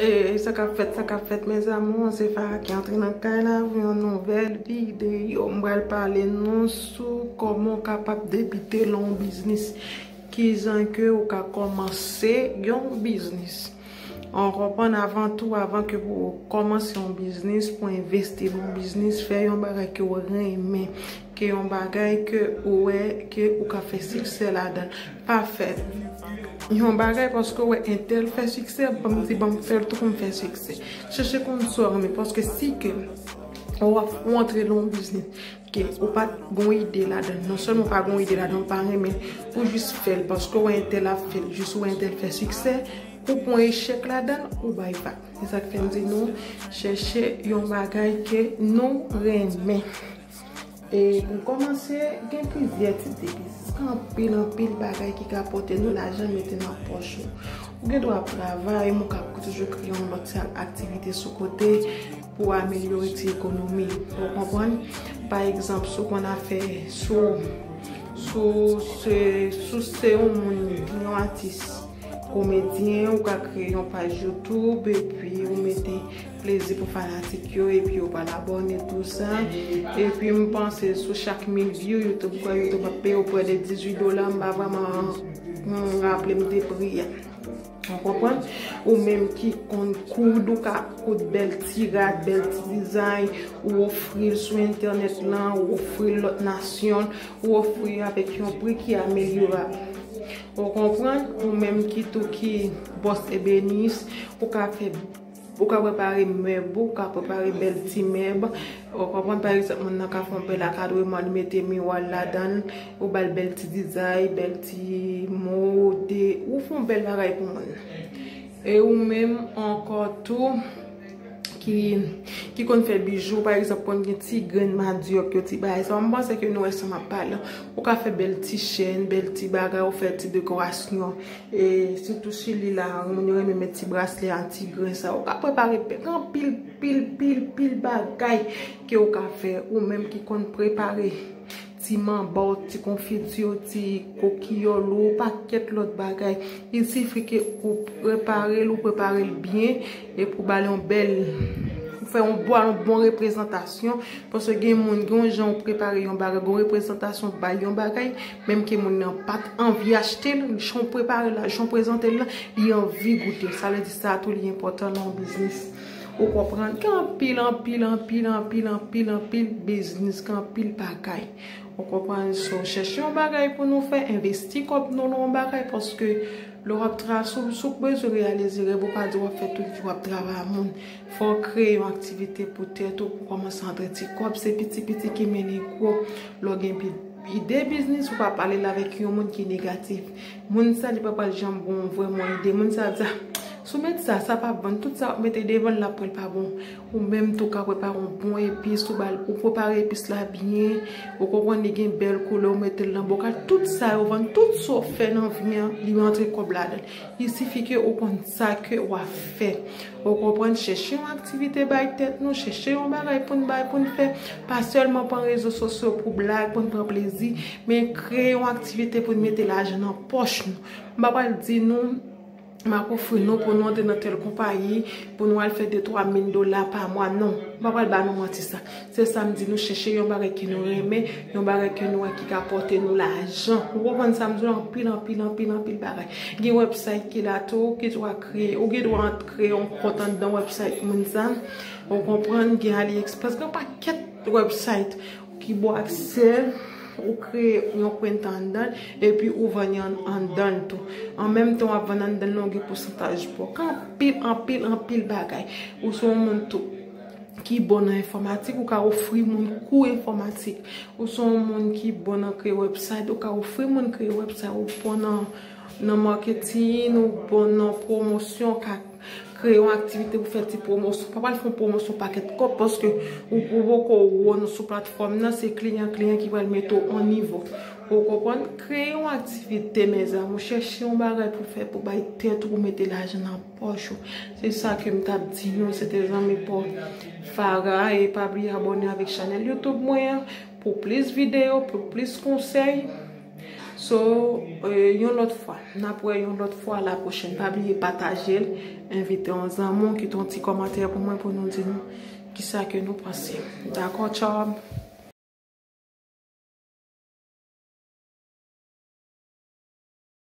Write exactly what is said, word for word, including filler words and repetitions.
E sa k ap fèt, sa k ap fèt, mes amours, se Farah ki antre nan kay la pou yon nouvèl videyo. M pral pale nou sou kòman w kapab debite lan yon biznis. Kijan ke ou ka kòmanse yon biznis. Ou konprann, avan tou, avan ke pou w kòmanse yon biznis, pou w envesti nan yon biznis, fè yon bagay ke w renmen, ke yon bagay ke ou wè ke ou ka fè siksè ladan. Pa fè yon bagay paske w wè entèl fè siksè, ban m di, ban m fè l tou pou m fè siksè. Chèche konn sa w renmen, paske si ke w ap, ou antre nan yon biznis ke ou pa t gon ide ladan, non sèlman w pa gon ide ladan, ou pa renmen, ou jis fè l paske w wè entèl ap fè l, jis ou wè entèl fè siksè, ou pran echèk ladan, ou bay vag. Se sa k fè m di nou, chèche yon bagay ke nou renmen. E pou kòmanse, gen plizyè tip de biznis. Gen anpil, anpil bagay ki ka pote nou lajan, mete nan pòch nou. Ou gen dwa ap travay, men ou ka toujou kreye yon lòt aktivite sou kote pou amelyore ti ekonomi. Ou konprann? Pa egzanp, si w konn ap fè, si w, si w se, si w se yon moun, yon atis, komedyen, ou ka kreye yon paj YouTube, epi ou mete plezi pou fanatik yo, epi yo pral abòne tou sa. Epi m panse sou chak mil view, YouTube, kwa YouTube ap peye w prè de dizuit dola, m pa vrèman, mm, raple m de pri a. Ou konprann? Ou menm ki konn koud, ou ka koud bèl ti rad, bèl ti dizay, ou ofri l sou entènèt lan, ou ofri l lòt nasyon, ou ofri avèk yon pri ki amelyorab. Ou konprann? Ou menm ki tou ki bòs ebenis, ou ka fè, ou ka prepare mèb, ou ka prepare bèl ti mèb. Ou konprann, pa egzanp, moun nan ka fè yon bèl akadreman, li mete miwa l ladan l, ou ba l bèl ti dizay, bèl ti mo, de, ou fè yon bèl bagay pou moun. E ou menm ankò tou, ki, ki konn fè bijou, pa egzanp, konn gen ti grenn madyòk yo, ti bagay sa. M panse ke nou wè sa m ap pale. Ou ka fè bèl ti chèn, bèl ti bagay, ou fè ti dekorasyon. E sitou Chili la, moun yo renmen met ti braslè an ti grenn sa. Ou ka prepare pe-, gen anpil, pil, pil, pil bagay ke ou ka fè. Ou menm ki konn prepare ti manba w, ti konfiti w, ti kokiyòl ou, pakèt lòt bagay. Il sifi ke ou prepare l, ou prepare l byen, epi ou ba l yon bèl, ou fè yon bon, yon bon reprezantasyon. Paske gen moun, gen yon jan ou prepare yon bagay, gen yon reprezantasyon ou bay yon bagay, menm ke moun nan pa t anvi achte l, jan ou prepare l la, jan ou prezante l la, li anvi goute l. Sa vle di sa tou li enpòtan nan yon biznis. Ou konprann? Gen anpil, anpil, anpil, anpil, anpil, anpil biznis, gen anpil bagay. Ou konprann? So, chèche yon bagay pou nou fè, envesti kòb nou nan yon bagay, paske lè w ap tra-, si w, si w bezwen reyalize rèv ou, pa di w ap fè tout vi w ap travay a moun. Fò w kreye yon aktivite pou tèt ou, pou kòmanse antre ti kòb, se piti piti ki mennen gwo. Lè w gen pi-, ide biznis, ou pa pale l avèk yon moun ki negatif. Moun sa, li pa pral janm ba w vrèman ide. Moun sa ap di, "Ah, si w met sa, sa p ap vann." Tout sa w ap mete devan l, l ap wè l pa bon. Ou menm tou ka prepare yon bon epis, ou ba l, ou prepare epis la byen, ou konprann li gen bèl koulè, ou mete l nan bokal. Tout sa yo vann, tout sa w fè nan vi an, li rantre kòb ladan l. Il sifi ke ou konn sa ke w ap fè. Ou konprann, chèche yon aktivite bay tèt nou, chèche yon bagay pou n bay, pou n fè. Pa sèlman pran rezo sosyo pou blag, pou n pran plezi, men kreye yon aktivite pou n mete lajan nan pòch nou. M pa pral di nou, m ap ofri nou pou nou antre nan tèl konpayi, pou nou al fè de twa mil dola pa mwa, non. M pa pral ba nou manti sa. Se sa m di nou, chèche yon bagay ke nou renmen, yon bagay ke nou wè ki ka pote nou lajan. Ou konprann sa m di w la? Anpil, anpil, anpil, anpil bagay. Gen website ki la tou, ou gen dwa kreye, ou gen dwa kreye yon kont anndan website moun sa. Ou konprann, gen AliExpress, gen yon pakèt website ki ba w aksè, ou kreye yon kont anndan l, epi ou vann li an-, anndan l tou. An menm tan w ap vann anndan l, ou gen pousantaj pou w. Gen anpil, anpil, anpil bagay. Ou se yon moun tou ki bon nan enfòmatik, ou ka ofri moun kou enfòmatik. Ou se yon moun ki bon nan kreye website, ou ka ofri moun kreye website. Ou bon nan, nan marketing, ou bon nan pwomosyon, ou ka kreye yon aktivite pou fè ti pwomosyon. Pa pral fè yon pwomosyon pakèt kòb, paske ou, ou poko wo nan sou platfòm nan, se kliyan, kliyan ki pral mete w an nivo. Ou konprann? Kreye yon aktivite, mes amours. Chèche yon bagay pou fè, pou bay tèt ou, pou mete lajan nan pòch ou. Se sa ke m t ap di nou, se te zanmi pa w Farah, e pa bliye abòne avèk chanèl YouTube mwen an pou plis videyo, pou plis konsèy So, euh, yon lòt fwa, n ap wè yon lòt fwa la pwochèn. Pa bliye pataje l, envite yon zanmi w, kite yon ti kòmantè pou mwen pou nou di nou kisa ke nou panse. Dakò, tchao.